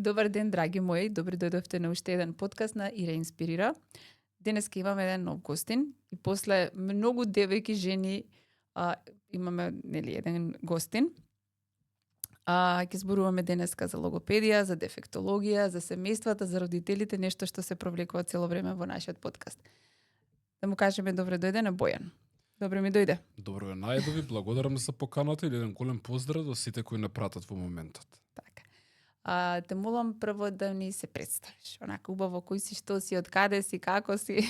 Добар ден, драги мои. Добри дојдовте на уште еден подкаст на Ире Инспирира. Денеска имаме еден нов гостин и после многу девојки жени имаме еден гостин. Ќе зборуваме денеска за логопедија, за дефектологија, за семејствата, за родителите, нешто што се провлекува цело време во нашиот подкаст. Да му кажеме добре дојде на Бојан. Добре ми дојде. Добро ве најдови, благодарам за поканата и еден голем поздрав до сите кои не пратат во моментот. Така. Те молам прво да ни се представиш. Онака убаво, кој си, што си, од каде си, како си.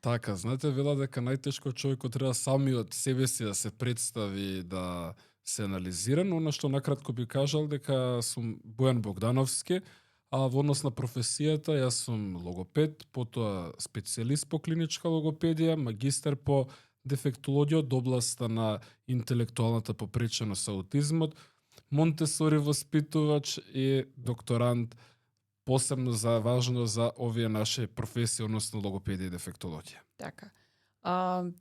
Така, знаете, вела дека најтешко човекот треба сами од себе си да се представи, да се анализира, но она што накратко би кажал дека сум Бојан Богдановски, а во однос на професијата јас сум логопед, потоа специјалист по клиничка логопедија, магистер по дефектологија од областа на интелектуалната попреченост аутизмот, Монтесори воспитувач и докторант, посебно важно за овие наши професии, односно логопедија и дефектологија. Така.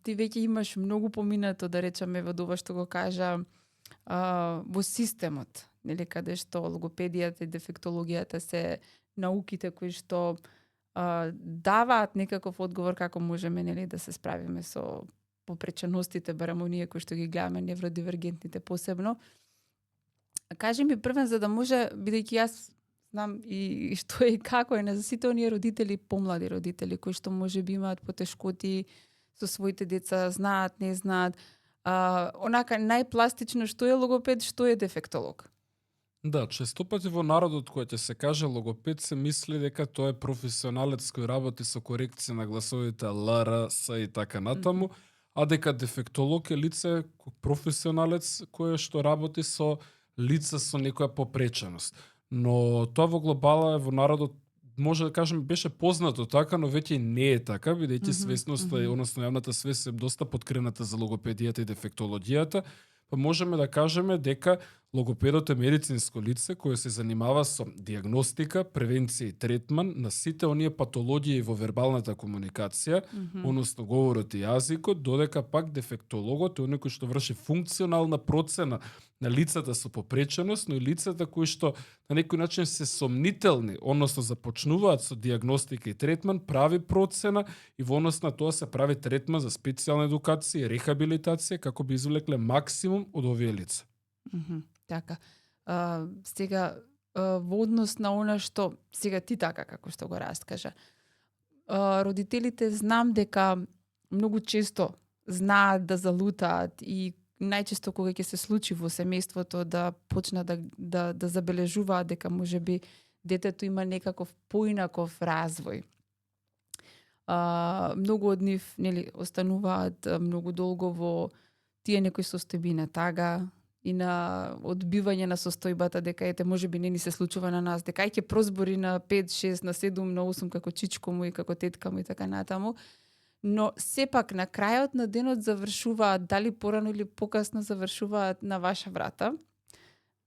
Ти веќе имаш многу поминато, да речеме, во ова што го кажа, во системот, нели, каде што логопедијата и дефектологијата се науките кои што даваат некаков одговор како можеме, нели, да се справиме со попреченостите, барем оние кои што ги гледаме, невродивергентните посебно. Кажи ми првен, за да може, бидејќи јас знам и што е и како е, за сите оние родители, помлади родители, кои што може би имаат потешкоти со своите деца, знаат, не знаат, онака најпластично што е логопед, што е дефектолог? Да, често пати во народот кој ќе се каже логопед се мисли дека тоа е професионалец кој работи со корекција на гласовите Л, Р, С и така натаму, а дека дефектолог е лице професионалец кој што работи со лица со некоја попреченост. Но тоа во глобала во народот може да кажем беше познато така, но веќе не е така, бидејќи свесноста и односно јавната свест е доста подкрената за логопедијата и дефектологијата, па можеме да кажеме дека логопедот е медицинско лице кое се занимава со дијагностика, превенција и третман на сите оние патологии во вербалната комуникација, односно говорот и јазикот, додека пак дефектологот е оној кој што врши функционална процена на лицата со попреченост, но и лицата кои што на некој начин се сомнителни, односно започнуваат со дијагностика и третман, прави процена и во однос на тоа се прави третман за специјална едукација и рехабилитација како би извлекле максимум од овие лица. Така. Сега, во однос на она што сега ти така како што го раскажа, родителите знам дека многу често знаат да залутаат и најчесто кога ќе се случи во семејството да почнат да забележуваат дека можеби детето има некаков поинаков развој. Многу од нив, нели, остануваат многу долго во тие некои состојби на тага и на одбивање на состојбата дека ете можеби не ни се случува на нас, дека ќе прозбори на 5, 6, на 7, на 8 како чичко му и како тетка му и така натаму. Но сепак на крајот на денот завршуваат, дали порано или покасно завршуваат на ваша врата.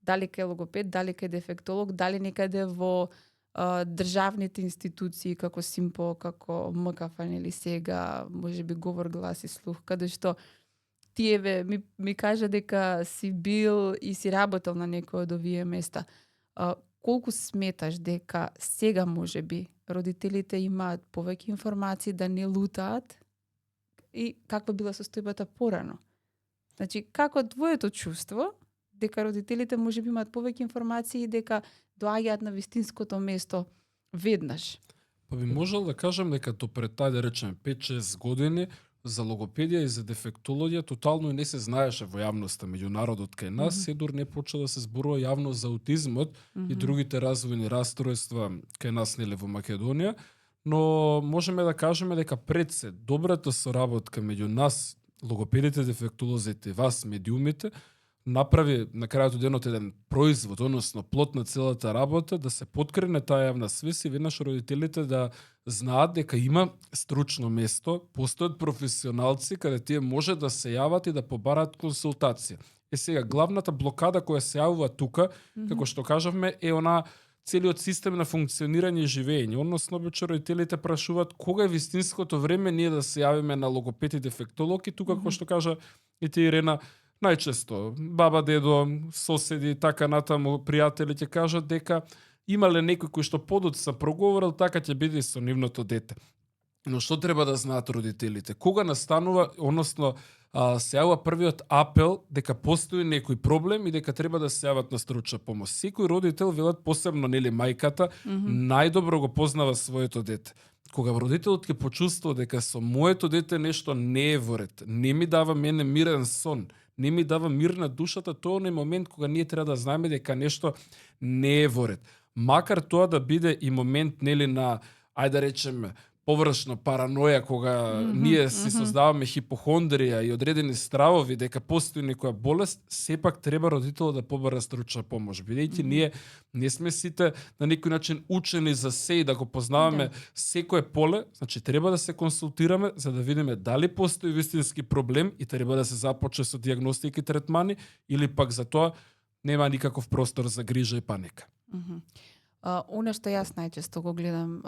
Дали кај логопед, дали кај дефектолог, дали некаде во државните институции како СИМПО, како МКФ, нели сега, можеби говор, глас и слух, каде што тие ми кажа дека си бил и си работел на некој од овие места. Колку сметаш дека сега можеби родителите имаат повеќе информации да не лутаат и каква била состојбата порано? Значи, како твоето чувство дека родителите можеби имаат повеќе информации и дека доаѓаат на вистинското место веднаш? Па би можел да кажам дека до пред да речеме 5-6 години за логопедија и за дефектологија тотално и не се знаеше во јавноста меѓу народот кај нас, седор не почела да се зборува јавно за аутизмот и другите развојни расстройства кај нас, нели, во Македонија, но можеме да кажеме дека пред се добрата соработка меѓу нас, логопедите, дефектолозите и вас, медиумите, направи на крајот од денот еден производ, односно плод на целата работа, да се подкрене таа јавна свест и веднаш родителите да знаат дека има стручно место, постојат професионалци каде тие може да се јават и да побараат консултација. Сега, главната блокада која се јавува тука, како што кажавме, е она целиот систем на функционирање и живење. Односно, обично родителите прашуваат кога е вистинското време ние да се јавиме на логопед и дефектолог и тука, како што кажа и ти, Ирена, најчесто баба, дедо, соседи, така натаму, пријатели ќе кажат дека имале некој кој што подоцна проговорил, така ќе биде и со нивното дете. Но што треба да знаат родителите? Кога настанува, односно се јавува првиот апел дека постои некој проблем и дека треба да се јават на стручна помош. Секој родител, велат посебно нели мајката, најдобро го познава своето дете. Кога родителот ќе почувствува дека со моето дете нешто не е во ред, не ми дава мене мирен сон, не ми дава мир на душата, тоа е момент кога ние треба да знаеме дека нешто не е во ред. Макар тоа да биде и момент нели на, ајде да речеме, површна параноја, кога ние си создаваме хипохондрија и одредени стравови дека постои некоја болест, сепак треба родителот да побара стручна помош. Бидејќи ние не сме сите на некој начин учени за се и да го познаваме секое поле, значи треба да се консултираме за да видиме дали постои вистински проблем и треба да се започне со дијагностика и третмани, или пак за тоа нема никаков простор за грижа и паника. Оно што јас најчесто го гледам,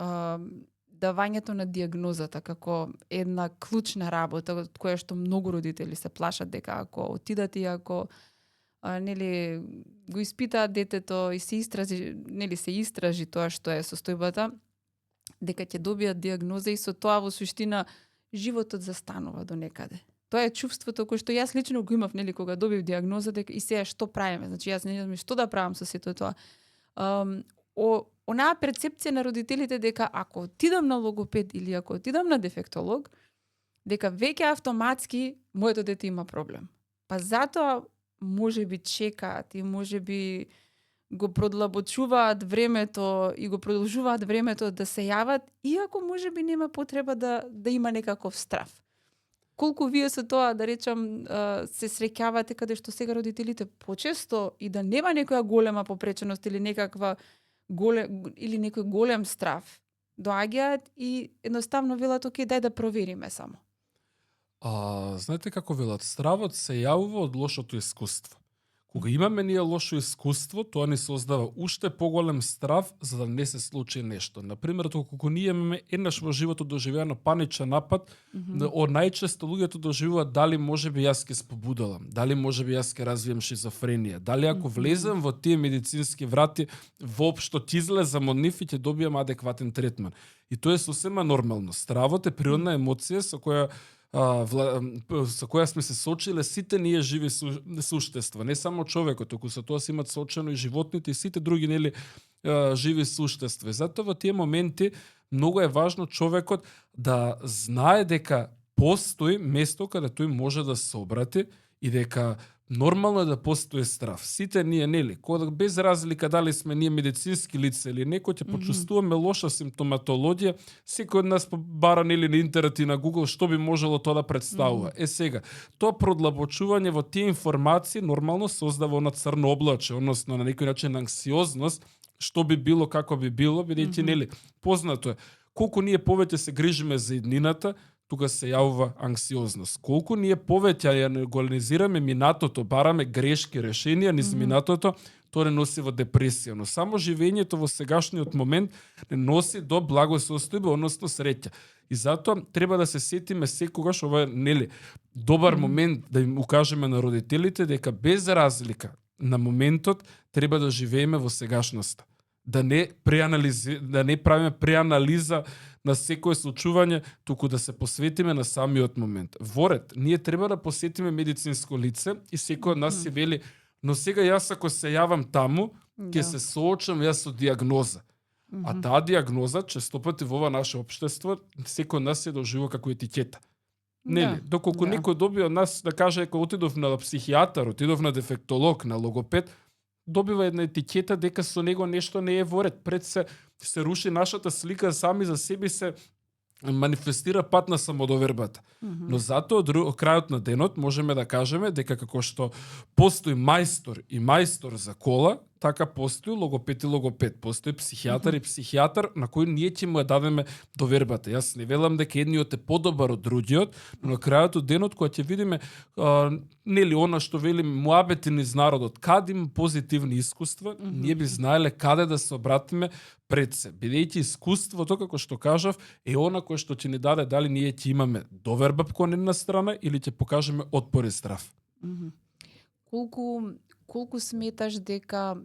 давањето на дијагнозата како една клучна работа од која што многу родители се плашат дека ако отидат и ако нели го испитаат детето и се истражи тоа што е состојбата, дека ќе добијат дијагноза и со тоа во суштина животот застанува до некаде. Тоа е чувството кој што јас лично го имав, нели, кога добив дијагноза, дека и сега што правиме? Значи јас не знам што да правам со сето тоа. Онаа перцепција на родителите дека ако отидам на логопед или ако отидам на дефектолог, дека веќе автоматски моето дете има проблем. Па затоа можеби чекаат и можеби го продлабочуваат времето и го продолжуваат времето да се јават, иако можеби нема потреба да има некаков страв. Колку вие со тоа, да речам, се среќавате каде што сега родителите почесто и да нема некоја голема попреченост или или некој голем страв, доаѓаат и едноставно велат, окей, дај да провериме само. Знаете како велат, стравот се јавува од лошото искуство. Кога имаме ние лошо искуство, тоа ни создава уште поголем страв за да не се случи нешто. Например, кога ние имаме еднаш во животот доживеано паничен напад, најчесто луѓето доживуваат дали можеби јас ќе спобудалам, дали можеби јас ќе развием шизофренија, дали ако влезем во тие медицински врати, воопшто ќе излезам од нив и ќе добијам адекватен третман. И тоа е сосема нормално. Стравот е природна емоција со која сме се соочиле сите ние живи суштества, не само човекот, туку со тоа се имат соочено и животните и сите други нели живи суштества. Затоа во тие моменти многу е важно човекот да знае дека постои место каде тој може да се обрати и дека нормално е да постои страв. Сите ние, нели, кога без разлика дали сме ние медицински лица или некој ќе почувствуваме лоша симптоматологија, секој од нас бара нели на интернет и на Google што би можело тоа да представува. Сега, тоа продлабочување во тие информации нормално создава на црно облаче, односно на некој начин анксиозност, што би било како би било, бидејќи нели познато е колку ние повеќе се грижиме за иднината, тука се јавува анксиозност. Колку ние повеќе ја го анализираме минатото, бараме грешки решенија низ минатото, тоа не носи во депресија. Но само живењето во сегашниот момент не носи до благосостојба, односно среќа. И затоа треба да се сетиме секогаш, ова е нели добар момент да им укажеме на родителите дека без разлика на моментот треба да живееме во сегашноста. Да не правиме преанализа на секое случување, туку да се посветиме на самиот момент. Воред, ние треба да посетиме медицинско лице и секој од нас се вели, но сега јас ако се јавам таму, ќе се соочам јас со дијагноза. А таа дијагноза, често пати во ова наше општество, секој од нас се доживува како етикета. Нели, доколку некој доби од нас да каже дека отидов на психијатар, отидов на дефектолог, на логопед, добива една етикета дека со него нешто не е во ред. Пред се руши нашата слика, сами за себе се манифестира пат на самодовербата. Но затоа од крајот на денот можеме да кажеме дека како што постои мајстор и мајстор за кола, така постои логопед и логопед, постои психијатар и психијатар на кој ние ќе му ја дадеме довербата. Јас не велам дека едниот е подобар од другиот, но на крајот од денот кога ќе видиме нели она што велим муабети низ народот, каде има позитивни искуства, ние би знаеле каде да се обратиме пред се. Бидејќи искуството, како што кажав, е она кое што ќе ни даде дали ние ќе имаме доверба кон една страна или ќе покажеме отпор и страв. Колку сметаш дека,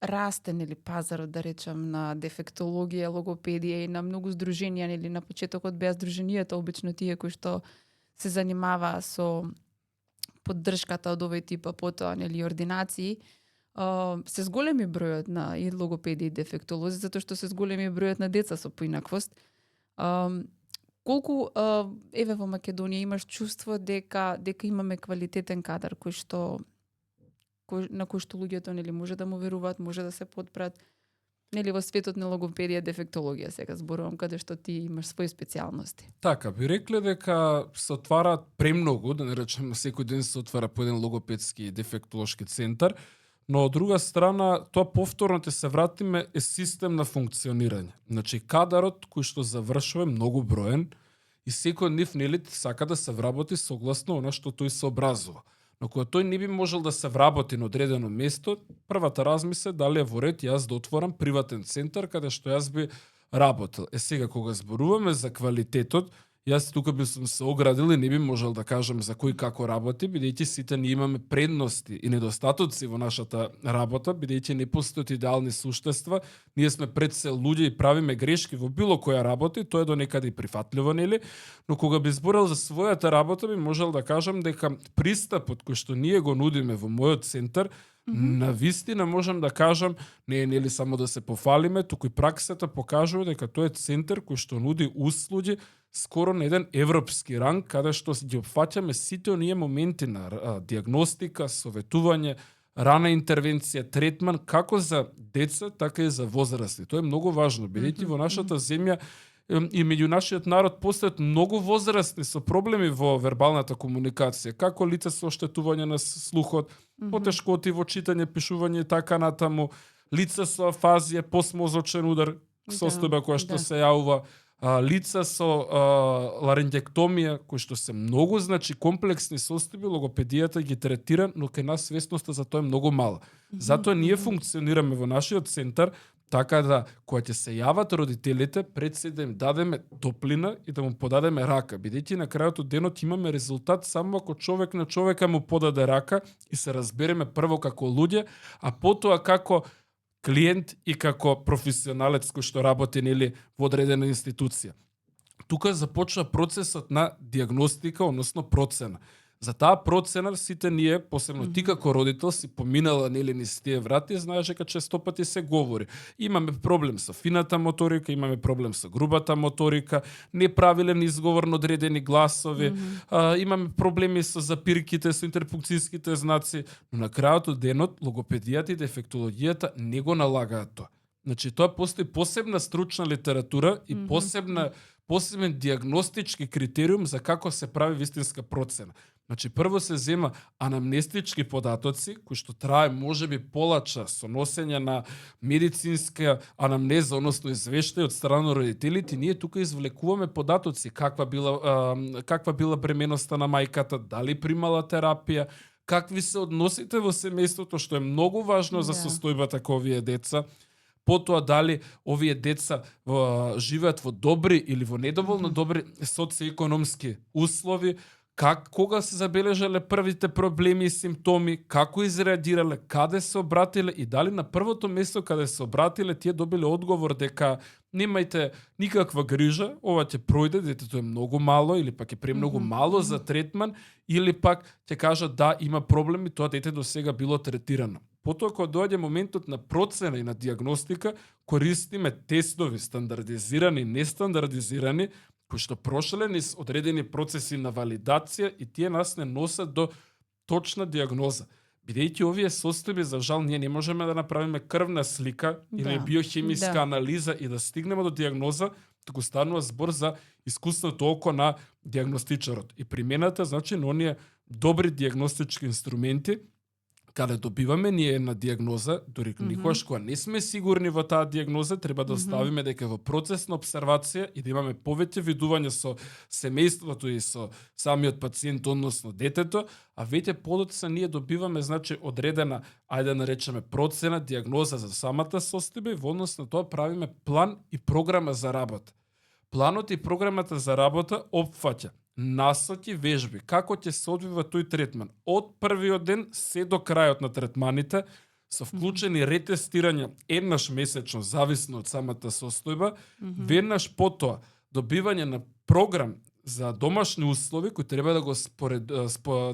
расте нели пазарот, да речам, на дефектологија, логопедија и на многу здруженија, нели на почетокот беа здруженијата обично тие кои што се занимаваа со поддршката од овој тип, а потоа нели ординации, се зголеми бројот на и логопеди и дефектолози, затоа што се зголеми бројот на деца со поинаквост. Колку еве во Македонија имаш чувство дека имаме квалитетен кадар на кој што луѓето нели може да му веруваат, може да се подпрат, нели во светот на логопедија, дефектологија, сега зборувам каде што ти имаш своји специјалности. Така, би рекле дека се отвараат премногу, да не речем секој ден се отвара по еден логопедски дефектолошки центар, но од друга страна, тоа повторно те се вратиме е систем на функционирање. Значи, кадарот кој што завршува е многу броен и секој од нив нели сака да се вработи согласно она што тој се образува. Но кога тој не би можел да се вработи на одредено место, првата размисла дали е во ред јас да отворам приватен центар каде што јас би работел. Сега кога зборуваме за квалитетот, јас тука би сум се оградил и не би можел да кажам за кој како работи, бидејќи сите ние имаме предности и недостатоци во нашата работа, бидејќи не постојат идеални суштества, ние сме пред се луѓе и правиме грешки во било која работа, и тоа е до некаде прифатливо, нели? Но кога би зборел за својата работа, би можел да кажам дека пристапот кој што ние го нудиме во мојот центар, на вистина можам да кажам, не е нели само да се пофалиме, туку и праксата покажува дека тој е центар кој што нуди услуги скоро на еден европски ранг, каде што ги опфаќаме сите оние моменти на диагностика, советување, рана интервенција, третман, како за деца, така и за возрасти. Тоа е многу важно, бидејќи во нашата земја и меѓу нашиот народ постојат многу возрастни со проблеми во вербалната комуникација, како лица со оштетување на слухот, потешкоти во читање, пишување и така натаму, лица со афазија, постмозочен удар, состојба која што се јавува, лица со ларингектомија, кои што се многу комплексни состојби, логопедијата ги третира, но кај нас свесноста за тоа е многу мала. Затоа ние функционираме во нашиот центар така да кога ќе се јават родителите, пред се да им дадеме топлина и да му подадеме рака, бидејќи на крајот од денот имаме резултат само ако човек на човека му подаде рака и се разбереме прво како луѓе, а потоа како клиент и како професионалец кој што работи нели во одредена институција. Тука започва процесот на диагностика, односно процена. За таа процена сите ние, посебно ти како родител, си поминала нели низ тие врати, знаеш дека често пати се говори. Имаме проблем со фината моторика, имаме проблем со грубата моторика, неправилен изговор на одредени гласови, имаме проблеми со запирките, со интерпункцијските знаци, но на крајот од денот логопедијата и дефектологијата не го налагаат тоа. Значи тоа постои посебна стручна литература и посебен диагностички критериум за како се прави вистинска процена. Значи, прво се зема анамнестички податоци, кои што трае можеби полача со носење на медицинска анамнеза, односно извештај од страна на родителите. Ние тука извлекуваме податоци, каква била бременоста на мајката, дали примала терапија, какви се односите во семејството, што е многу важно за состојбата кога овие деца. Потоа дали овие деца живеат во добри или во недоволно добри социоекономски услови, кога се забележале првите проблеми и симптоми, како изреагирале, каде се обратиле и дали на првото место каде се обратиле тие добиле одговор дека немајте никаква грижа, ова ќе пројде, детето е многу мало или пак е премногу мало за третман, или пак ќе кажат да, има проблеми, тоа дете до сега било третирано. Потоа кога доаѓа моментот на процена и на диагностика, користиме тестови стандардизирани и нестандардизирани, кои што прошле низ одредени процеси на валидација и тие нас не носат до точна диагноза. Бидејќи овие состојби, за жал, ние не можеме да направиме крвна слика или биохемиска анализа и да стигнеме до диагноза, туку станува збор за искусното око на диагностичарот. И примената, значи, на оние добри диагностички инструменти, каде добиваме ние една диагноза, дори никогаш кога не сме сигурни во таа диагноза, треба да оставиме дека во процес на обсервација и да имаме повеќе видување со семејството и со самиот пациент, односно детето, а веќе подоцна ние добиваме, значи, одредена, ајде да наречеме процена, диагноза за самата состојба и во однос на тоа правиме план и програма за работа. Планот и програмата за работа опфаќа насоки, вежби, како ќе се одвива тој третман од првиот ден се до крајот на третманите, со вклучени ретестирања еднаш месечно, зависно од самата состојба, веднаш потоа добивање на програм за домашни услови кои треба да го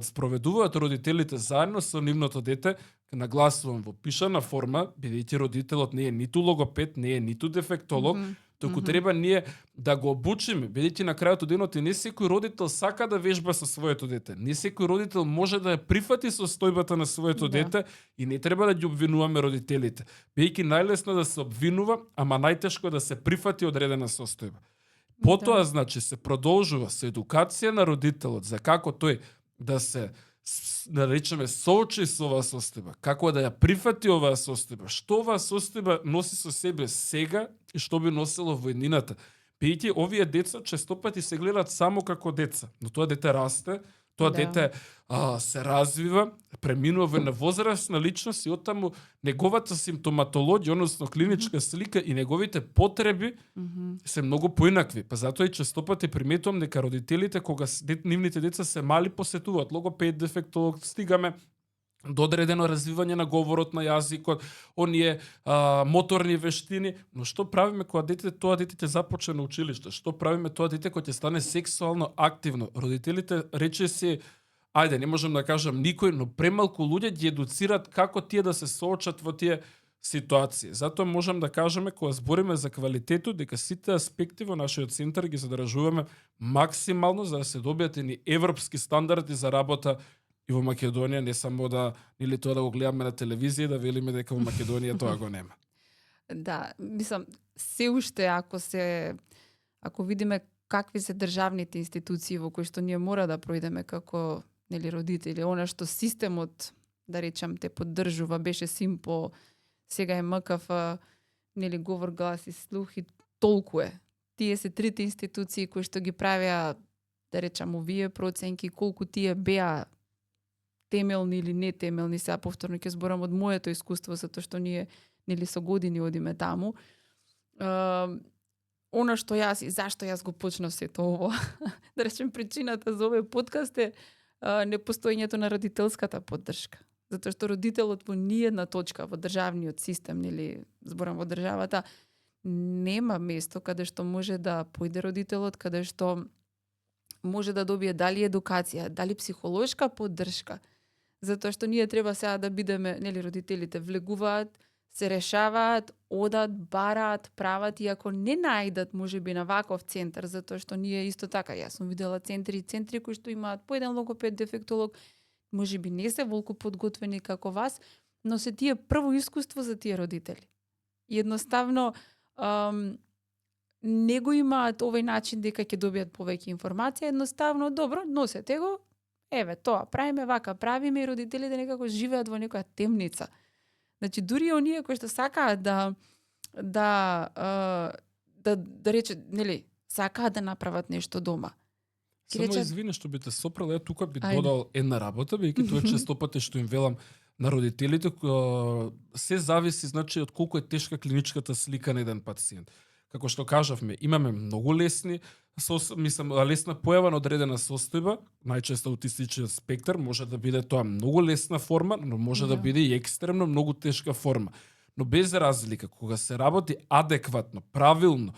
спроведуваат родителите заедно со нивното дете, нагласувам во пишана форма, бидејќи родителот не е ниту логопед, не е ниту дефектолог, туку треба ние да го обучиме, бидејќи на крајот од денот и не секој родител сака да вежба со своето дете. Не секој родител може да ја прифати состојбата на своето дете и не треба да ги обвинуваме родителите. Бидејќи најлесно да се обвинува, ама најтешко да се прифати одредена состојба. Потоа, значи, се продолжува со едукација на родителот за како тој да се, да речеме, соочи со оваа состојба, како да ја прифати оваа состојба, што оваа состојба носи со себе сега и што би носило во иднината. Бидејќи овие деца често пати се гледаат само како деца, но тоа дете расте, тоа дете се развива, преминува во една возрастна личност и оттаму неговата симптоматологија, односно клиничка слика и неговите потреби се многу поинакви. Па затоа и често пати приметувам дека родителите кога нивните деца се мали посетуваат логопед, дефектолог, стигаме до одредено развивање на говорот, на јазикот, оние моторни вештини, но што правиме кога тоа дете ќе започне на училиште? Што правиме тоа дете кога ќе стане сексуално активно? Родителите речиси, ајде, не можам да кажам никој, но премалку луѓе ги едуцираат како тие да се соочат во тие ситуации. Затоа можам да кажеме кога збориме за квалитетот дека сите аспекти во нашиот центар ги задржуваме максимално за да се добијат и европски стандарди за работа и во Македонија, не само да или тоа да го гледаме на телевизија да велиме дека во Македонија тоа го нема. Да, мислам, се уште ако видиме какви се државните институции во кои што ние мора да пројдеме како родители, она што системот, да речам, те поддржува, беше СИМПО, сега е МКФ, говор, глас и слух и толку е. Тие се трите институции кои што ги правеа, да речам, овие проценки, колку тие беа темелни или не темелни, сега повторно ќе зборам од моето искуство, затоа што ние со години одиме таму. Она што јас и зашто јас го почнав сето ово, да речем, причината за овој подкаст е непостоењето на родителската поддршка. Затоа што родителот во ниедна точка во државниот систем, зборам во државата, нема место каде што може да појде родителот, каде што може да добие дали едукација, дали психолошка поддршка. Затоа што ние треба сега да бидеме, родителите влегуваат, се решаваат, одат, бараат, прават и ако не најдат можеби на ваков центар, затоа што ние исто така, јас сум видела центри кои што имаат по еден логопед, дефектолог, можеби не се волку подготвени како вас, но се тие прво искуство за тие родители. И едноставно не го имаат овој начин дека ќе добијат повеќе информација, едноставно добро, носете го, еве тоа, правиме вака, правиме и родителите некако живеат во некоја темница. Значи, дури оние кои што сакаат да рече, сакаат да направат нешто дома. Само извини што би те сопрала, ја тука би додал една работа, бидејќи тоа често пати што им велам на родителите, се зависи, значи, од колку е тешка клиничката слика на еден пациент. Како што кажавме, имаме многу лесна појава на одредена состојба, најчесто аутистичен спектар, може да биде тоа многу лесна форма, но може да биде и екстремно многу тешка форма. Но без разлика, кога се работи адекватно, правилно,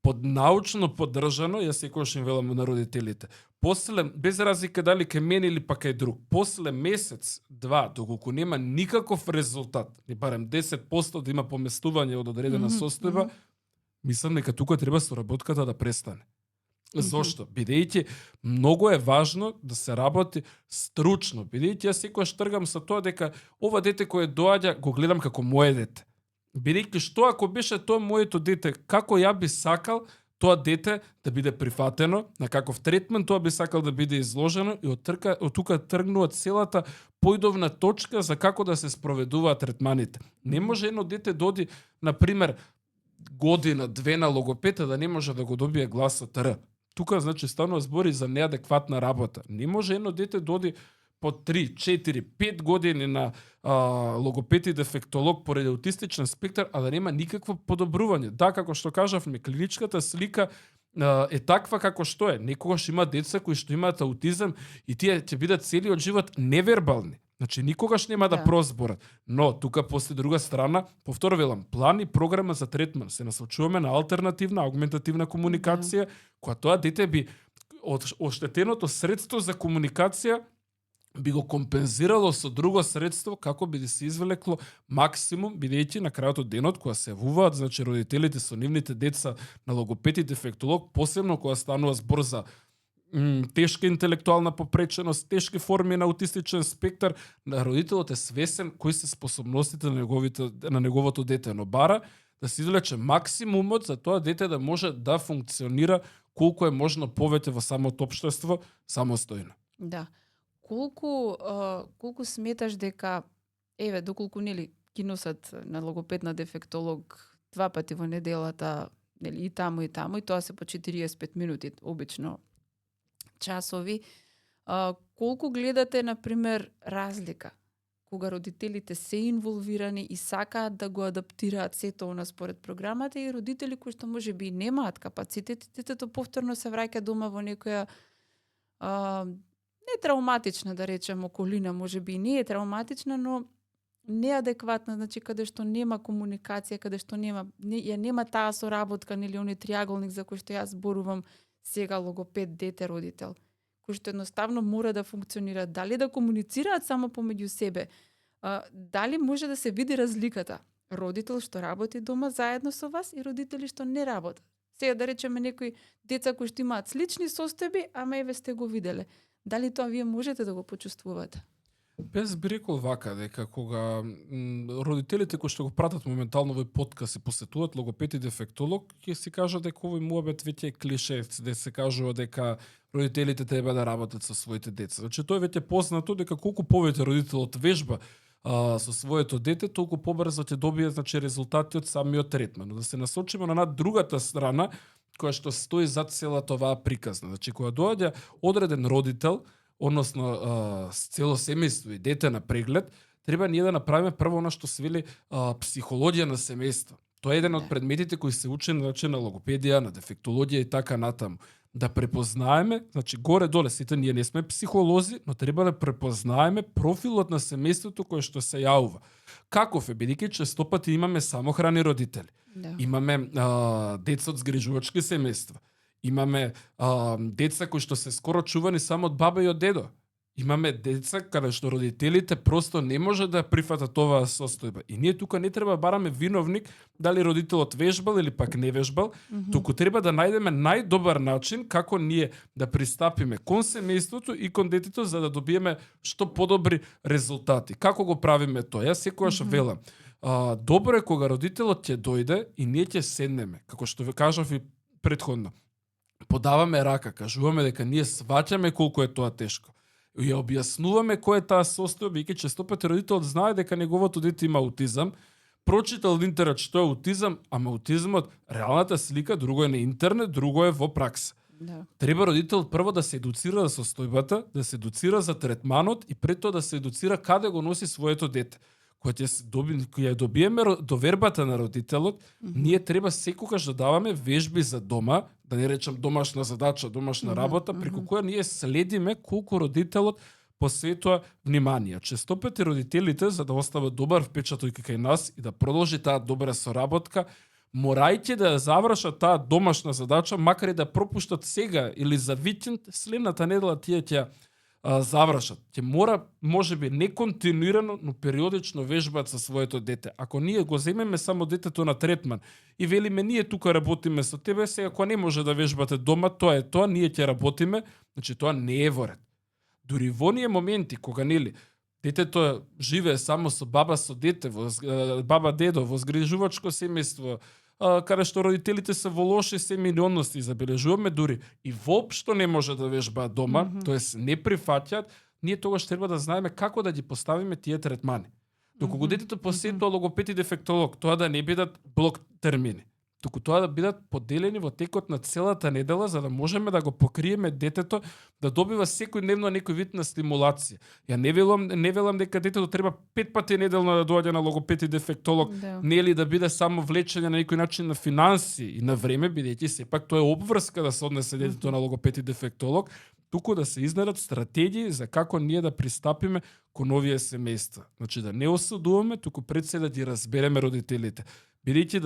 научно поддржано, јас секогаш им велам на родителите. После, без разлика дали кај мене или па кај друг, после месец, два, доколку нема никаков резултат, ни барем 10% да има поместување од одредена состојба, мислам дека тука треба соработката да престане. Зошто? Бидејќи многу е важно да се работи стручно. Бидејќи јас секогаш тргам со тоа дека ова дете кое доаѓа го гледам како мое дете. Бидејќи што ако беше тоа моето дете, како ја би сакал тоа дете да биде прифатено, на каков третмент тоа би сакал да биде изложено и од тука тргнува целата појдовна точка за како да се спроведуваат третманите. Не може едно дете доди, например, година, две на логопета да не може да го добие гласот Р. Тука, значи, станува збори за неадекватна работа. Не може едно дете доди по 3, 4, 5 години на логопед и дефектолог поради аутистичен спектар, а да нема никакво подобрување. Да, како што кажавме, клиничката слика е таква како што е. Некогаш има деца кои што имаат аутизам и тие ќе бидат целиот живот невербални. Значи никогаш нема да прозборат. Но тука после друга страна, повторно велам, план и програма за третман се насочуваме на алтернативна аугментативна комуникација, која тоа дете би оштетеното средство за комуникација би го компензирало со друго средство како би да се извлекло максимум, бидејќи на крајот од денот кога се явуваат, значи родителите со нивните деца на логопед и дефектолог, посебно кога станува збор за тешка интелектуална попреченост, тешки форми на аутистичен спектар, родителот е свесен кои се способностите на неговото дете, но бара да се извлече максимумот за тоа дете да може да функционира колку е можно повеќе во самото општество самостојно. Да. Колку сметаш дека доколку нели ги носат на логопед на дефектолог 2 пати во неделата, нели и таму и тоа се по 45 минути обично часови, колку гледате на пример разлика кога родителите се инволвирани и сакаат да го адаптираат сето она според програмата и родители кои што можеби немаат капацитет, детето повторно се враќа дома во некоја не травматична, да речем, околина, можеби не е травматична, но неадекватна, значи каде што нема комуникација, каде што нема таа соработка, нели оној триаголник за кој што јас зборувам сега, логопед, дете, родител, кој што едноставно мора да функционира, дали да комуницираат само помеѓу себе, дали може да се види разликата, родител што работи дома заедно со вас и родители што не работат. Сега да речеме некои деца кои што имаат слични состојби, ама еве сте го виделе. Дали тоа вие можете да го почувствувате? Без би рекол вака, дека кога родителите кои што го пратат моментално овој подкаст и посетуваат логопед и дефектолог, ќе си кажат дека овој муабет веќе е клише, дека се кажува дека родителите треба да работат со своите деца. Значи тоа е веќе познато дека колку повеќе родителот вежба со своето дете, толку побрзо ќе добие, значи, резултати од самиот третман. Да се насочиме на другата страна која што стои зад целата оваа приказна. Значи кога доаѓа одреден родител, односно с цело семејство и дете на преглед, треба ние да направиме прво она што се вели психологија на семејство. Тоа е еден од предметите кои се учи на логопедија, на дефектологија и така натаму. Да препознаеме, значи горе-доле сите ние не сме психолози, но треба да препознаеме профилот на семејството кое што се јавува. Каков е, бидејќи честопати имаме самохрани родители. Да. Имаме деца од згрижувачки семејства. Имаме деца кои што се скоро чувани само од баба и од дедо. Имаме деца каде што родителите просто не може да прифатат оваа состојба. И ние тука не треба бараме виновник дали родителот вежбал или пак не вежбал, туку треба да најдеме најдобар начин како ние да пристапиме кон семејството и кон детето за да добиеме што подобри резултати. Како го правиме тоа? Јас секогаш велам. Добро е кога родителот ќе дојде и ние ќе седнеме, како што ве кажав и претходно. Подаваме рака, кажуваме дека ние сваќаме колку е тоа тешко. И ја објаснуваме кој е таа состојба, веќе честопати родителот знае дека неговото дете има аутизам, прочитал на интернет што е аутизам, ама аутизмот, реалната слика, друго е на интернет, друго е во пракса. Да. Треба родителот прво да се едуцира за состојбата, да се едуцира за третманот и пред тоа да се едуцира каде го носи своето дете. Кога ја добиеме довербата на родителот, ние треба секогаш да даваме вежби за дома, да не речам домашна задача, домашна работа, преку која ние следиме колку родителот посветува внимание. Честопати родителите, за да остават добар впечаток кај нас и да продолжи таа добра соработка, морајќи да завршат таа домашна задача, макар и да пропуштат сега или за викенд, следната недела тие ќе завршат. Ќе мора, можеби не континуирано, но периодично вежбаат со своето дете. Ако ние го земеме само детето на третман и велиме ние тука работиме со тебе, сега кога не може да вежбате дома, тоа е тоа, ние ќе работиме, значи тоа не е во ред. Дури во оние моменти кога нели детето живее само со баба со дете, баба дедо во згрижувачко семејство, каде што родителите се во лоши семејни односи, забележуваме дури и воопшто не може да вежбаат дома, тоест не прифаќаат, ние тогаш треба да знаеме како да ги поставиме тие третмани. Доколку детето посетува логопед и дефектолог, тоа да не бидат блок термини. туку тоа да бидат поделени во текот на целата недела, за да можеме да го покриеме детето да добива секојдневно некој вид на стимулација. Ја не велам дека детето треба 5 пати неделно да доаѓа на логопед и дефектолог, Да. нели да биде само влечење на некој начин на финанси и на време, бидејќи сепак тоа е обврска да се однесе детето на логопед и дефектолог, туку да се изнаредат стратегии за како ние да пристапиме кон овие семејства. Значи да не осудуваме, туку пред се да ги разбереме родителите. Бидејќи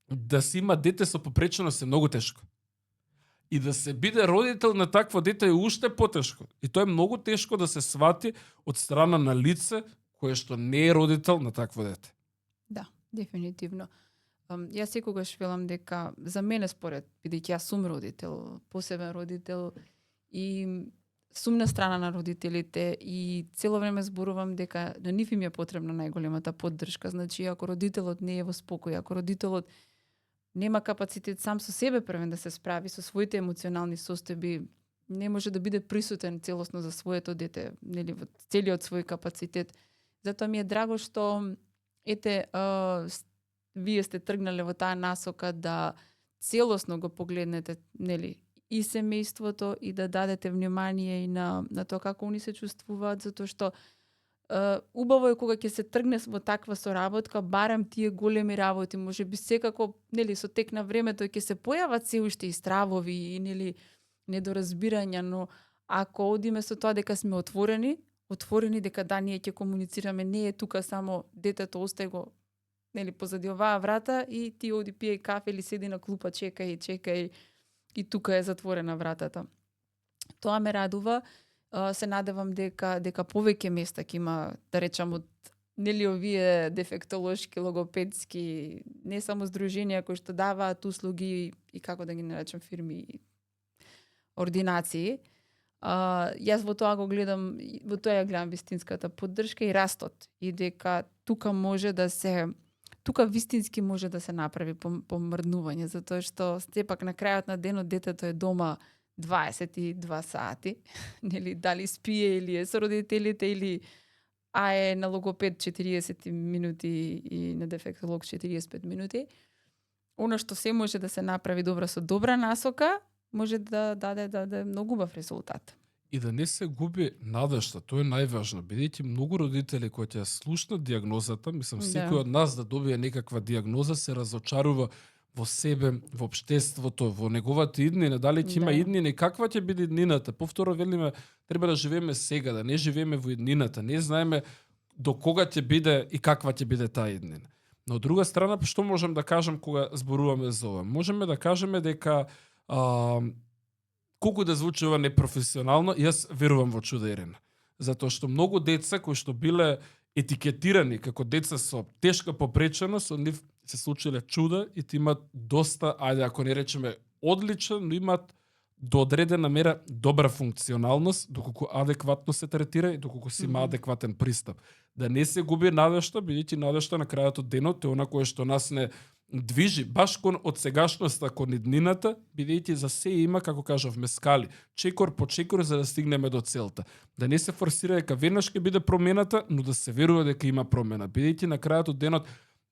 да се има дете со попреченост е многу тешко. И да се биде родител на такво дете е уште потешко. И тоа е многу тешко да се свати од страна на лице кое што не е родител на такво дете. Да, дефинитивно. Јас секогаш велам дека за мене според, бидејќи јас сум родител, посебен родител и сум на страна на родителите и цело време зборувам дека на нив им е потребна најголемата поддршка. Значи, ако родителот не е во спокој, ако родителот нема капацитет сам со себе првен да се справи со своите емоционални состојби, не може да биде присутен целосно за своето дете, нели во целиот свој капацитет. Затоа ми е драго што вие сте тргнале во таа насока да целосно го погледнете, нели, и семејството и да дадете внимание и на тоа како они се чувствуваат, затоа што убаво е кога ќе се тргне во таква соработка, барем тие големи работи, можеби секако, нели, со тек на времето ќе се појават се уште и стравови и нели недоразбирања, но ако одиме со тоа дека сме отворени дека да ние ќе комуницираме, не е тука само детето остај го, нели, позади оваа врата и ти оди пиеј кафе или седи на клупа, чекај и тука е затворена вратата. Тоа ме радува. Се надевам дека повеќе места ќе има, да речам, од нели овие дефектолошки, логопедски, не само здруженија кои што даваат услуги и како да ги наречам фирми, ординации. Јас во тоа ја гледам вистинската поддршка и растот и дека тука вистински може да се направи помрднување, затоа што сепак на крајот на денот детето е дома 22 сати, нели, дали спие или е со родителите или е на логопед 40 минути и на дефектолог 45 минути. Оно што се може да се направи добро со добра насока, може да даде многу убав резултат. И да не се губи надежта, тоа е најважно, бидејќи многу родители кои ќе слушнат дијагнозата, мислам секој од нас да добие некаква дијагноза се разочарува во себе, во општеството, во неговата иднина, дали ќе има иднина и каква ќе биде иднината. Повторно велиме, треба да живееме сега, да не живееме во иднината, не знаеме до кога ќе биде и каква ќе биде таа иднина. Но од друга страна, што можам да кажам кога зборуваме за ова? Можеме да кажеме дека колку да звучи ова непрофесионално, јас верувам во чуда Ирена. Затоа што многу деца кои што биле етикетирани како деца со тешка попреченост, со нив се случиле чуда и ти имат доста, ако не речеме одличен, но имат до одредена мера добра функционалност, доколку адекватно се третира и доколку си има адекватен пристап. Да не се губи надежта, бидејќи надежта на крајот од денот е она кое што нас не движи баш кон од сегашноста кон иднината, бидејќи за се има, како кажавме, скали, чекор по чекор за да стигнеме до целта. Да не се форсира дека веднаш ќе биде промената, но да се верува дека има промена, бидејќи на крајот од денот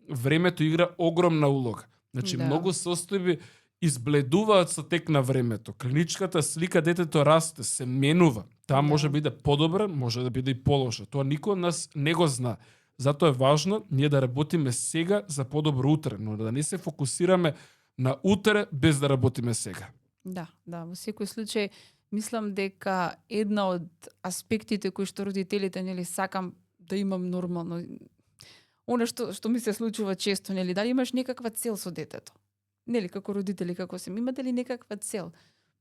времето игра огромна улога. Значи многу состојби избледуваат со тек на времето. Клиничката слика детето расте, се менува. Таа може биде подобра, може да биде и полоша. Тоа никој од нас не го знае. Затоа е важно ние да работиме сега за подобро утре, но да не се фокусираме на утре без да работиме сега. Да, во секој случај мислам дека една од аспектите кои што родителите нели сакам да имам нормално, она што ми се случува често, нели, дали имаш некаква цел со детето? Нели, како родители, како се, имате ли некаква цел?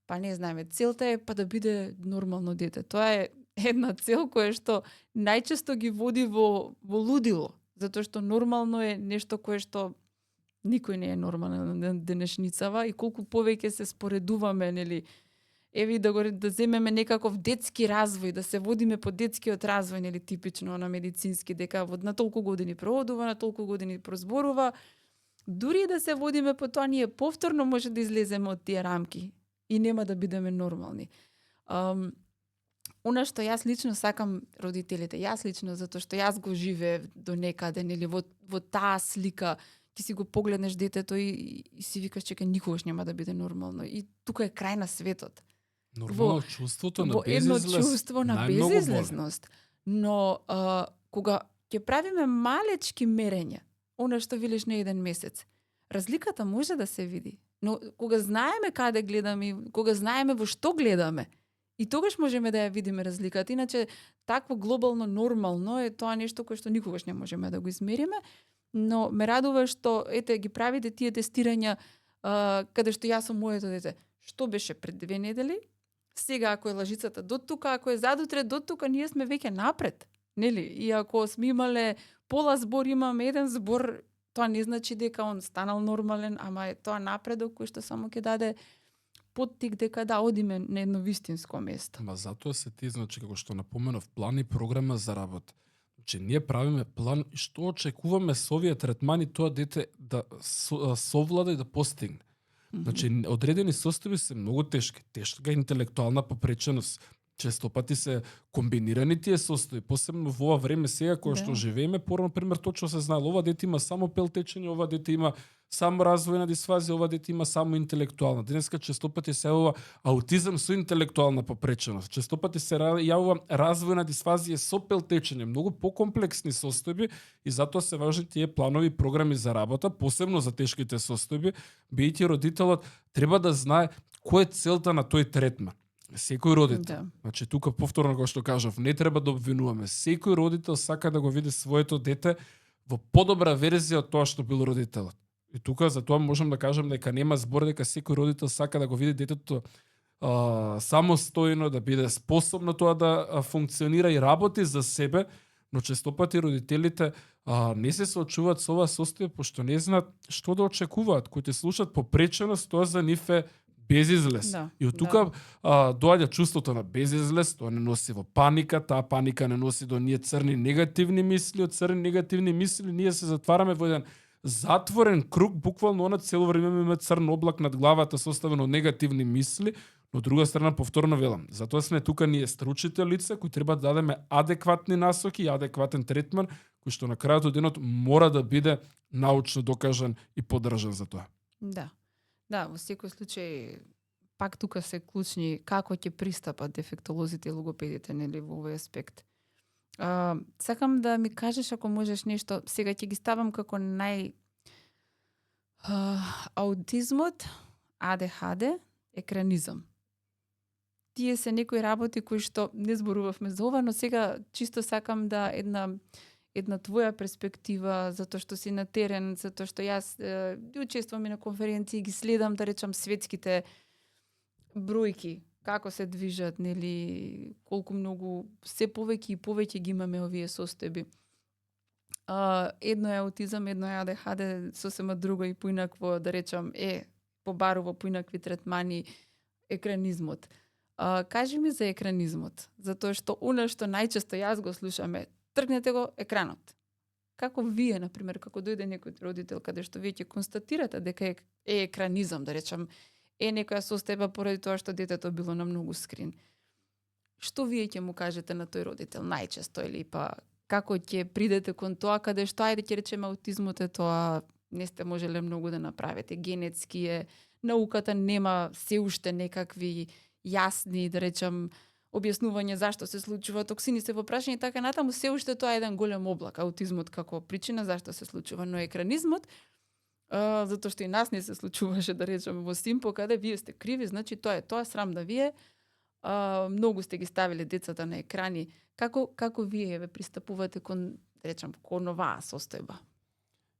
Па не знаеме, целта е да биде нормално дете. Тоа е една цел која што најчесто ги води во лудило, затоа што нормално е нешто кое што никој не е нормален на денешницава и колку повеќе се споредуваме, нели, еви да земеме некаков детски развој, да се водиме по детскиот развој, нели, типично на медицински, дека на толку години проодува, на толку години прозборува. Дури да се водиме по тоа, ние повторно може да излеземе од тие рамки и нема да бидеме нормални. Она што јас лично сакам родителите, затоа што јас го живеев до некаде, нели, во таа слика, ти си го погледнеш детето и си викаш чека никогаш нема да биде нормално. И тука е крај на светот. Нормално чувството на Во едно безизлез. чувство на најмногу боли. безизлезност. Но кога ќе правиме малечки мерења, она што велиш на еден месец, разликата може да се види. Но кога знаеме каде гледаме, кога знаеме во што гледаме, и тогаш можеме да ја видиме разликата. Иначе, такво глобално нормално е тоа нешто кое што никогаш не можеме да го измериме, но ме радува што ете ги правите тие тестирања каде што јас сум моето дете. Што беше пред 2 недели? Сега ако е лажицата до тука, ако е задутре до тука, ние сме веќе напред. Нели? И ако сме имале пола збор, имаме еден збор, тоа не значи дека он станал нормален, ама е тоа напредок кој што само ќе даде поттик дека да одиме на едно вистинско место. Ма затоа се ти, значи, како што напоменав, план и програма за работа. Значи, ние правиме план и што очекуваме со овие третмани тоа дете да совлада и да постигне. Значи, одредени состојби се многу тешки. Тешка интелектуална попреченост. Често пати се комбинирани тие состојби, посебно во ова време сега кога што живееме, порано пример точно се знае, ова дете има само пелтечење, ова дете има само развојна дисфазија, ова дете има само интелектуална. Денеска често пати се јавува аутизам со интелектуална попреченост. Често пати се јавува развојна дисфазија со пелтечење, многу покомплексни состојби и затоа се важни тие планови и програми за работа, посебно за тешките состојби, бидејќи родителот треба да знае која е целта на тој третман. Секој родител. Да. Значи тука повторно како што кажав, не треба да обвинуваме. Секој родител сака да го види своето дете во подобра верзија од тоа што бил родителот. И тука за тоа можам да кажам дека нема збор дека секој родител сака да го види детето самостојно, да биде способно тоа да функционира и работи за себе, но често пати родителите не се соочуваат со ова состојба пошто не знаат што да очекуваат. Кои те слушаат попреченост, тоа за нив е безизлез. Да, И од тука доаѓа чувството на безизлез, тоа не носи во паника, таа паника не носи до ние црни негативни мисли, од црни негативни мисли ние се затвараме во еден затворен круг, буквално она цело време имаме црн облак над главата составен од негативни мисли, но од друга страна повторно велам, затоа сме тука ние стручите лица кои треба да дадеме адекватни насоки и адекватен третман кој што на крајот од денот мора да биде научно докажан и поддржан за тоа. Да. Да, во секој случај пак тука се клучни како ќе пристапат дефектолозите и логопедите, нели, во овој аспект. Сакам да ми кажеш ако можеш нешто, сега ќе ги ставам како аутизмот, АДХД, екранизам. Тие се некои работи кои што не зборувавме за ова, но сега чисто сакам да една твоја перспектива, затоа што си на терен, затоа што јас учествувам и на конференции, ги следам, да речам, светските бројки, како се движат, нели, колку многу, се повеќе и повеќе ги имаме овие состојби. Едно е аутизам, едно е АДХД, сосема друго и поинакво, да речам, побарува поинакви третмани, екранизмот. Кажи ми за екранизмот, затоа што она што најчесто јас го слушаме, тргнете го екранот. Како вие, например, како дојде некој родител каде што вие ќе констатирате дека е екранизам, да речам, некоја состојба поради тоа што детето било на многу скрин. Што вие ќе му кажете на тој родител најчесто, или па како ќе придете кон тоа каде што, ајде ќе речеме аутизмот е тоа, не сте можеле многу да направите, генетски е, науката нема се уште некакви јасни, да речам, објаснување зашто се случува, токсини се во прашање и така натаму, се уште тоа е еден голем облак, аутизмот како причина зашто се случува, но екранизмот, затоа што и нас не се случуваше, да речеме, во Симпо, каде вие сте криви, значи тоа е срам да вие, многу сте ги ставиле децата на екрани. Како вие ве пристапувате кон, да речем, кон оваа состојба?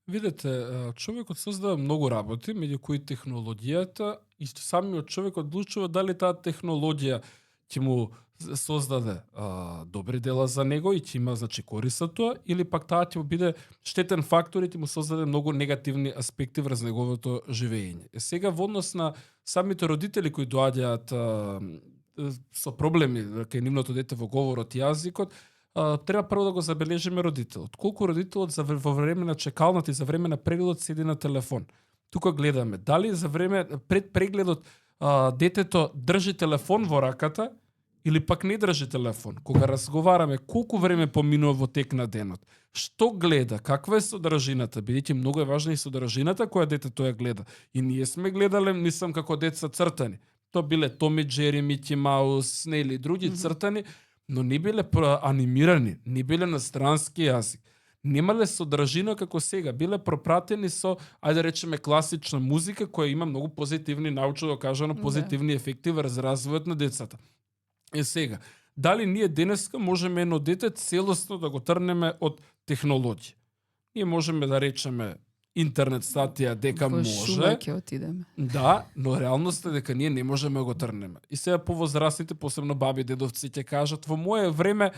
Видете, човекот создава многу работи, меѓу кои технологијата и самиот човек одлучува дали таа технологија ќе му создаде добри дела за него и ќе има, значи, корист од тоа, или пак таа ќе му биде штетен фактор и ќе му создаде многу негативни аспекти врз неговото живење. Сега во однос на самите родители кои доаѓаат со проблеми кај нивното дете во говорот и јазикот, треба прво да го забележиме родителот. Колку родителот во време на чекалната и за време на прегледот седи на телефон. Тука гледаме дали за време пред прегледот детето држи телефон во раката или пак не држи телефон, кога разговараме колку време поминува во тек на денот, што гледа, каква е содржината, бидејќи многу е важна и содржината која детето ја гледа. И ние сме гледале, мислам како деца цртани. Тоа биле Том и Джери, Мики Маус, нели други цртани, но не биле анимирани, не биле на странски јазик. Немале содржина како сега, биле пропратени со, ајде да речеме, класична музика која има многу позитивни, научно докажано позитивни ефекти врз развојот на децата. Е сега, дали ние денеска можеме едно дете целосно да го трнеме од технологија? Ние можеме да речеме интернет статија дека Во може. шума ќе отидеме. Да, но реалноста е дека ние не можеме да го трнеме. И сега повозрастните, посебно баби, дедовци ќе кажат, во моје време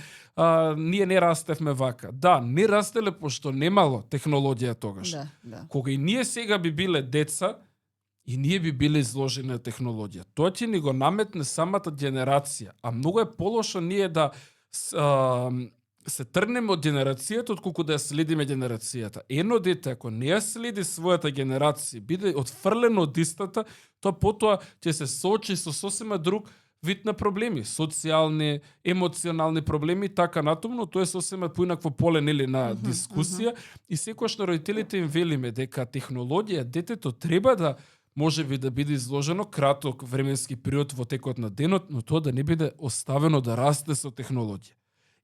ние не растевме вака. Да, не растеле пошто немало технологија тогаш. Да. Кога и ние сега би биле деца, и ние би биле изложени на технологија. Тоа ќе ни го наметне самата генерација. А многу е полошо ние да се трнеме од генерацијата, отколку да ја следиме генерацијата. Едно дете, ако не ја следи својата генерација, биде отфрлено од истата, тоа потоа ќе се соочи со сосема друг вид на проблеми, социјални, емоционални проблеми, така натаму, но тоа е сосема поинакво поле нели на дискусија и секогаш на родителите им велиме дека технологија детето треба да можеби да биде изложено краток временски период во текот на денот, но тоа да не биде оставено да расте со технологија.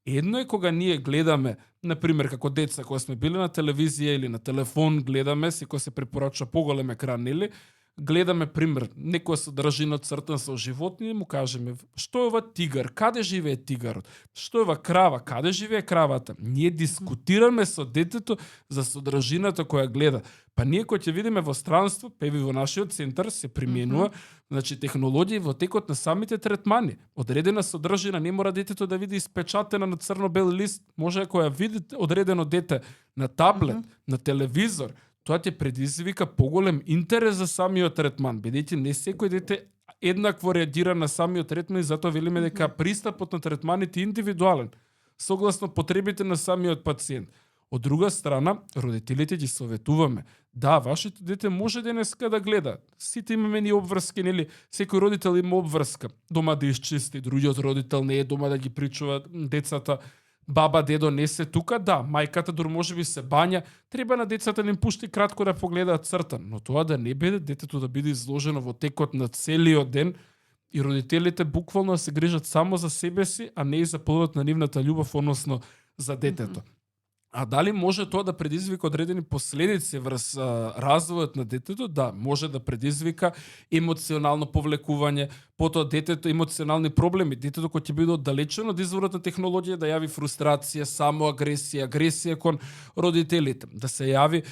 Едно е кога ние гледаме, например, како деца, кога сме били на телевизија или на телефон, гледаме, секој се препорача поголем екран, нели? Гледаме, пример, некоја содржина цртан со животни, му кажеме, што е ова тигар, каде живее тигарот? Што е ова крава, каде живее кравата? Ние дискутираме со детето за содржината која гледа. Па ние кој ќе видиме во странство, певи во нашиот центар се применува, значи технологија во текот на самите третмани. Одредена содржина не мора детето да види испечатена на црно-бел лист, може ако ја види одредено дете на таблет, на телевизор, тоа ќе предизвика поголем интерес за самиот третман, бидејќи не секој дете еднакво реагира на самиот третман и затоа велиме дека пристапот на третманите е индивидуален, согласно потребите на самиот пациент. Од друга страна, родителите ги советуваме. Да, вашето дете може денеска да гледа. Сите имаме ни обврски, нели? Секој родител има обврска. Дома да исчисти, другиот родител не е дома да ги причува децата. Баба, дедо не се тука, да, мајката дур можеби се бања, треба на децата да им пушти кратко да погледаат цртан, но тоа да не биде детето да биде изложено во текот на целиот ден и родителите буквално се грижат само за себе си, а не и за плодот на нивната љубов, односно за детето. А дали може тоа да предизвика одредени последици врз развојот на детето? Да, може да предизвика емоционално повлекување, потоа детето емоционални проблеми, детето кој ќе биде оддалечено од изворот на технологија да јави фрустрација, самоагресија, агресија кон родителите, да се јави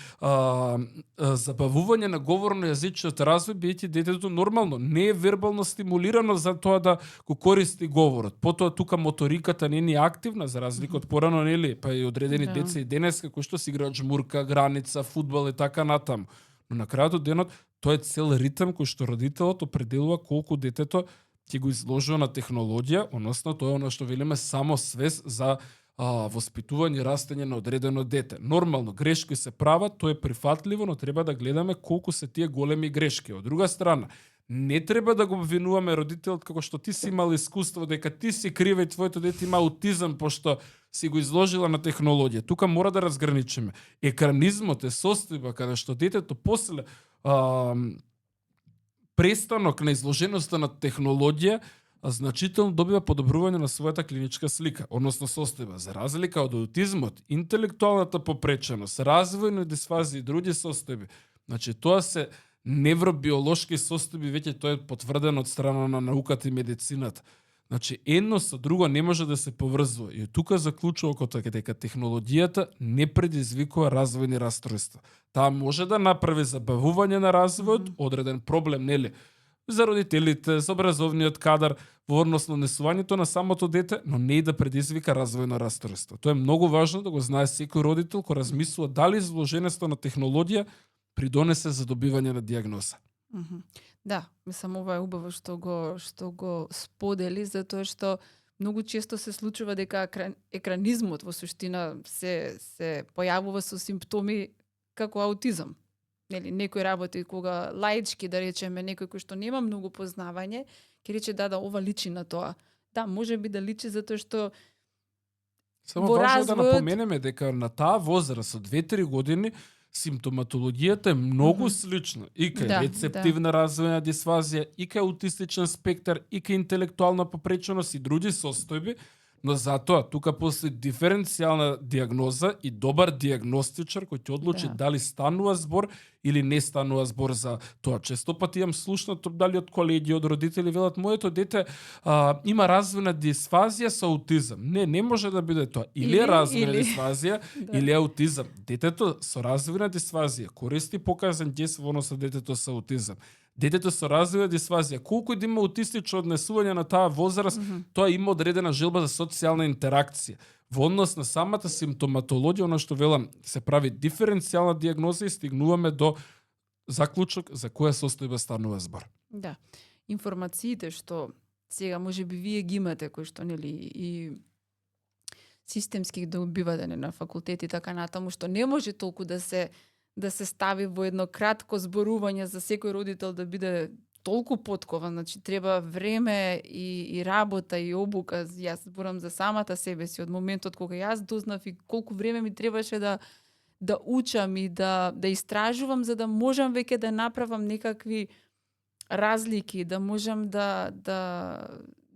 забавување на говорно-јазичниот развој, бидејќи детето нормално не е вербално стимулирано за тоа да го користи говорот. Потоа тука моториката не е активна за разлика од порано, нели, па и одредени деца и денеска кои што си играат жмурка, граница, фудбал и така натаму. Но на крајот од денот тоа е цел ритм кој што родителот определува колку детето ќе го изложува на технологија, односно тоа е она што велиме само свес за воспитување и растење на одредено дете. Нормално, грешки се прават, тоа е прифатливо, но треба да гледаме колку се тие големи грешки. Од друга страна, не треба да го обвинуваме родителот како што ти си имал искуство дека ти си крива и твоето дете има аутизам пошто си го изложила на технологија. Тука мора да разграничиме. Екранизмот е состојба каде што детето после престанок на изложеноста на технологија значително добива подобрување на својата клиничка слика, односно состојба. За разлика од аутизмот, интелектуалната попреченост, развојни дисфазии и други состојби, значи тоа се невробиолошки состојби, веќе тоа е потврдено од страна на науката и медицината. Значи, едно со друго не може да се поврзува. И тука заклучува дека технологијата не предизвикува развојни растројства. Таа може да направи забавување на развојот, одреден проблем, нели, за родителите, за образовниот кадар, во однос на несувањето на самото дете, но не и да предизвика развојно растројство. Тоа е многу важно да го знае секој родител кој размислува дали изложеноста на технологија придонесе за добивање на дијагноза. Да, мислам ова е убаво што го сподели, затоа што многу често се случува дека екранизмот во суштина се појавува со симптоми како аутизам. Нели, некој работи кога лаички, да речеме, некој кој што нема многу познавање, ќе рече да, ова личи на тоа. Да, може би да личи затоа што Само во важно да развојот- напоменеме дека на таа возраст од 2-3 години симптоматологијата е многу слична. И кај Да, рецептивна развојна дисфазија, и кај аутистичен спектар, и кај интелектуална попреченост и други состојби, но затоа тука постои диференцијална диагноза и добар диагностичар кој ќе одлучи Да. дали станува збор или не станува збор за тоа. Често пати имам слушнато дали од колеги, од родители велат моето дете има развојна дисфазија со аутизам. Не може да биде тоа. Или е развојна дисфазија, Да. или е аутизам. Детето со развојна дисфазија користи показен ѓес во однос на детето со аутизам. Детето со развојна дисфазија, колку да има аутистично однесување на таа возраст, тоа има одредена желба за социјална интеракција. Во однос на самата симптоматологија, она што велам, се прави диференцијална диагноза и стигнуваме до заклучок за која состојба станува збор. Да. Информациите што сега можеби вие ги имате, кои што нели и системски ги добивате на факултет и така натаму, што не може толку да се стави во едно кратко зборување за секој родител да биде толку поткован, значи треба време и работа и обука. Јас зборам за самата себе си од моментот кога јас дознав и колку време ми требаше да учам и да истражувам за да можам веќе да направам некакви разлики, да можам да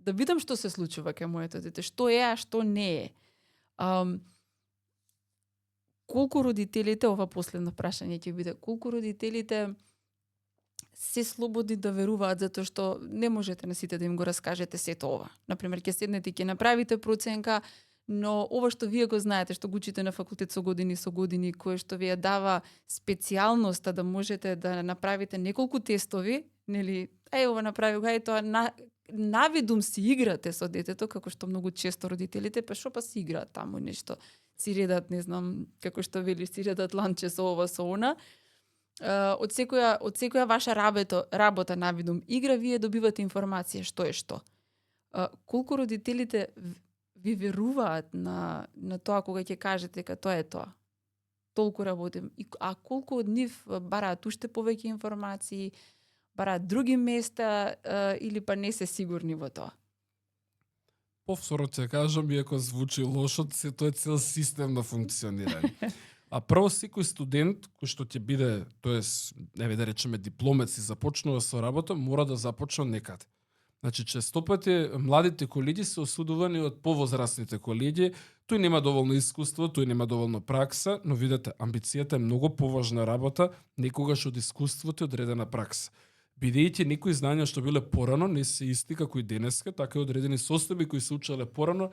видам што се случува кај моето дете, што е, а што не е. Колку родителите, ова последно прашање ќе биде, колку родителите се слободни да веруваат затоа што не можете на сите да им го раскажете сето ова. Например, ќе седнете и ќе направите проценка, но ова што вие го знаете, што го учите на факултет со години, кое што ви ја дава специјалноста да можете да направите неколку тестови, нели, ова направи, тоа навидум си играте со детето, како што многу често родителите, па што па си играат таму нешто. Си редат, не знам, како што велиш, си редат ланче со ова, со она. Од секоја ваша работа навидум игра, вие добивате информација што е што. Колку родителите ви веруваат на тоа кога ќе кажете дека тоа е тоа. Толку работим. А колку од нив бараат уште повеќе информации, бараат други места или па не се сигурни во тоа? Повторно ќе кажам, иако звучи лошо, тоа е цел систем на функционирање. А прво секој студент кој што ќе биде, тоест, да речеме дипломец и започнува со работа, мора да започне некаде. Значи, често пати младите колеги се осудувани од повозрастните колеги, тој нема доволно искуство, тој нема доволно пракса, но видете, амбицијата е многу поважна работа, некогаш од искуството е одредена пракса. Бидејќи некои знања што биле порано не се исти како и денеска, така и одредени состојби кои се учеле порано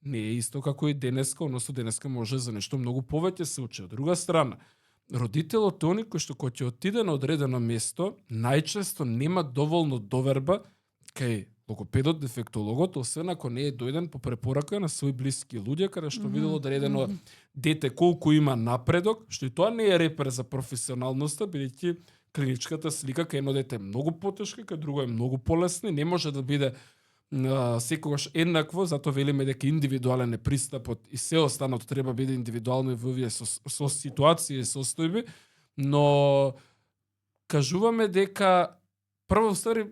не е исто како и денеска, односно денеска може за нешто многу повеќе се учи. Од друга страна, родителот тој кој што кога ќе отиде на одредено место, најчесто нема доволно доверба кај логопедот, дефектологот, освен ако не е дојден по препорака на своји блиски луѓе, каде што видел одредено дете колку има напредок, што и тоа не е репер за професионалноста, бидејќи клиничката слика кај едно дете е многу потешка, кај друго е многу полесна, не може да биде секогаш еднакво, затоа велиме дека индивидуален е пристапот и се останато треба биде индивидуално и во овие со ситуации и состојби, но кажуваме дека прво стари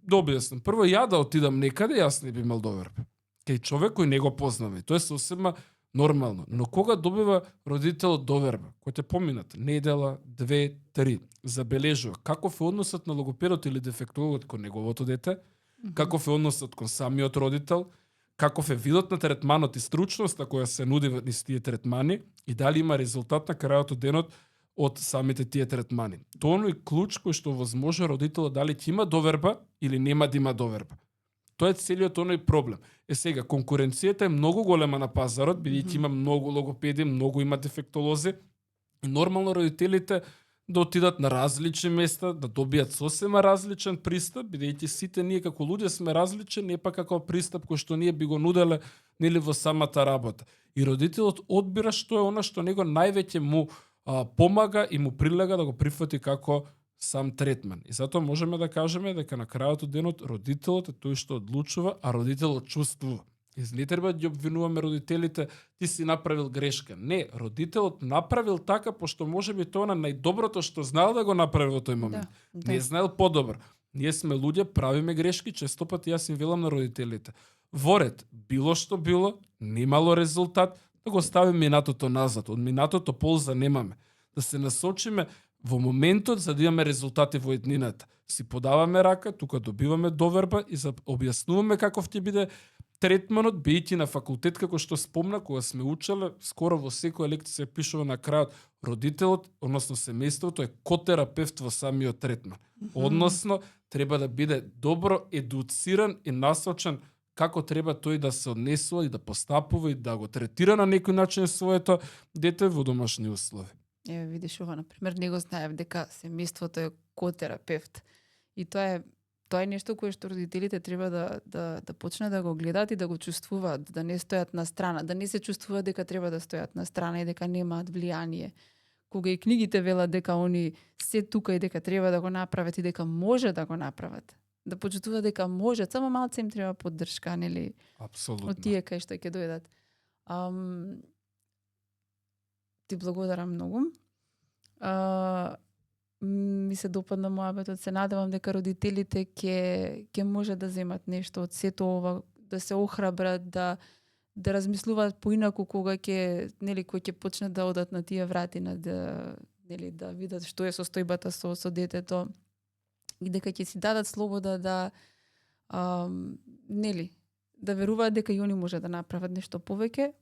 добијаснам. Прво ја да отидам некаде, јас не би имал доверба. Кај човек кој не го познава, тоа е сосема нормално. Но кога добива родителот доверба, кој те поминат недела, 2, 3, забележува каков е односот на логопедот или дефектологот кон неговото дете, каков е односот кон самиот родител, каков е видот на третманот и стручноста која се нуди низ тие третмани и дали има резултат на крајот од денот од самите тие третмани. Тоа е клуч кој што возможно родителот дали ќе има доверба или нема да има доверба. Тоа е целиот оној проблем. Сега, конкуренцијата е многу голема на пазарот, бидејќи има многу логопеди, многу има дефектолози и нормално родителите да отидат на различни места, да добијат сосема различен пристап, бидејќи сите ние како луѓе сме различни, не па како пристап кој што ние би го нуделе нели во самата работа. И родителот одбира што е она што него највеќе му помага и му прилега да го прифати како сам третман. И затоа можеме да кажеме дека на крајот од денот родителот е тој што одлучува, а родителот чувствува. И не треба да обвинуваме родителите, ти си направил грешка. Не, родителот направил така, пошто можеби тоа на најдоброто што знаел да го направи во тој момент. Да. Не знаел подобро. Ние сме луѓе, правиме грешки, често пати јас им велам на родителите. Воред, било што било, немало резултат, да го ставиме минатото назад. Од минатото полза немаме. Да се насочиме во моментот за да имаме резултати во еднината. Си подаваме рака, тука добиваме доверба и објаснуваме каков ќе биде третманот, биејќи на факултет, како што спомна, кога сме учеле, скоро во секоја лекција пишува на крајот, родителот, односно семејството, е котерапевт во самиот третман. Односно, треба да биде добро едуциран и насочен како треба тој да се однесува и да постапува и да го третира на некој начин своето дете во домашни услови. Еве видиш ова, например, него знаев дека семејството е котерапевт. И тоа е нешто кое што родителите треба да почнат да го гледаат и да го чувствуваат, да не стојат на страна, да не се чувствуваат дека треба да стојат на страна и дека немаат влијание. Кога и книгите велат дека они се тука и дека треба да го направат и дека може да го направат. Да почувствуваат дека може, само малце им треба поддршка, нели? Апсолутно. Од тие кај што ќе дојдат. Ти благодарам многу. Ми се допадна мојабетот, се надевам дека родителите ќе може да земат нешто од сето ова, да се охрабрат, да размислуваат поинаку кога ќе почнат да одат на тие вратина, да видат што е состојбата со детето и дека ќе си дадат слобода да веруваат дека и они може да направат нешто повеќе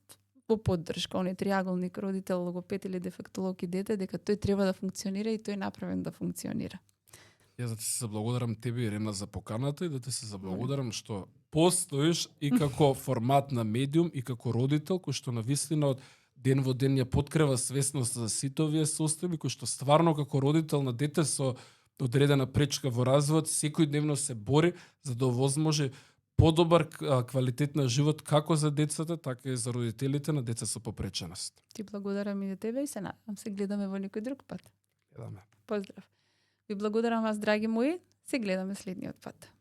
во поддршка, оној триаголник родител, логопед или дефектолог и дете, дека тој треба да функционира и тој е направен да функционира. Јас да ти се заблагодарам тебе и Рена за поканата и да ти се заблагодарам што постоиш и како формат на медиум и како родител кој што навистина од ден во ден ја подкрива свесност за сите овие состојби, кој што стварно како родител на дете со одредена пречка во развојот секојдневно се бори за да овозможи подобар квалитет на живот како за децата, така и за родителите на деца со попреченост. Ти благодарам и за тебе и се надам се гледаме во некој друг пат. Гледаме. Поздрав. Ви благодарам вас, драги мои. Се гледаме следниот пат.